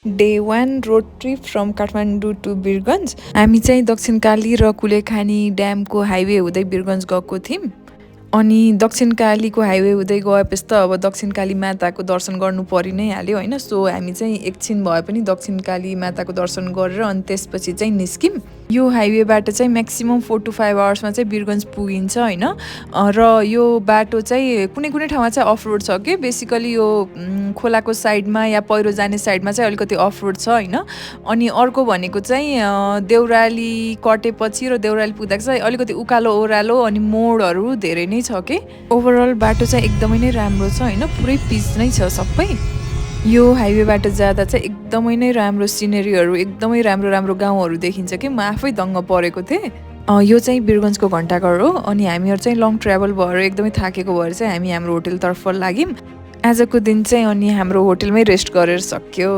Day 1 road trip from Kathmandu to Birgunj. हामी चाहिँ दक्षिणकाली र कुलेखानी ड्यामको हाइवे हुँदै वीरगन्ज गएको थियौँ। अनि दक्षिणकालीको हाइवे हुँदै गएपछि त अब दक्षिणकाली माताको दर्शन गर्नु परि नै हाल्यो होइन। सो हामी चाहिँ एकछिन भए पनि दक्षिणकाली माताको दर्शन गरेर अनि त्यसपछि चाहिँ निस्क्यौँ। यो हाइवेबाट चाहिँ म्याक्सिमम् 4 to 5 आवर्समा चाहिँ वीरगन्ज पुगिन्छ होइन। र यो बाटो चाहिँ कुनै कुनै ठाउँमा चाहिँ अफ रोड छ कि बेसिकली यो खोलाको साइडमा या पहिरो जाने साइडमा चाहिँ अलिकति अफ रोड छ होइन। अनि अर्को भनेको चाहिँ देउराली कटेपछि र देउराली पुग्दाखेरि चाहिँ अलिकति उकालो ओह्रालो अनि मोडहरू धेरै नै छ कि। ओभरअल बाटो चाहिँ एकदमै नै राम्रो छ होइन, पुरै पिच नै छ सबै। यो हाइवेबाट जाँदा चाहिँ एकदमै नै राम्रो सिनेरीहरू, एकदमै राम्रो राम्रो गाउँहरू देखिन्छ कि म आफै दङ्ग परेको थिएँ। यो चाहिँ वीरगन्जको घन्टाघर हो। अनि हामीहरू चाहिँ लङ ट्राभल भएर एकदमै थाकेको भएर चाहिँ हामी हाम्रो होटेलतर्फ लाग्यौँ। आजको दिन चाहिँ अनि हाम्रो होटेलमै रेस्ट गरेर सक्यो।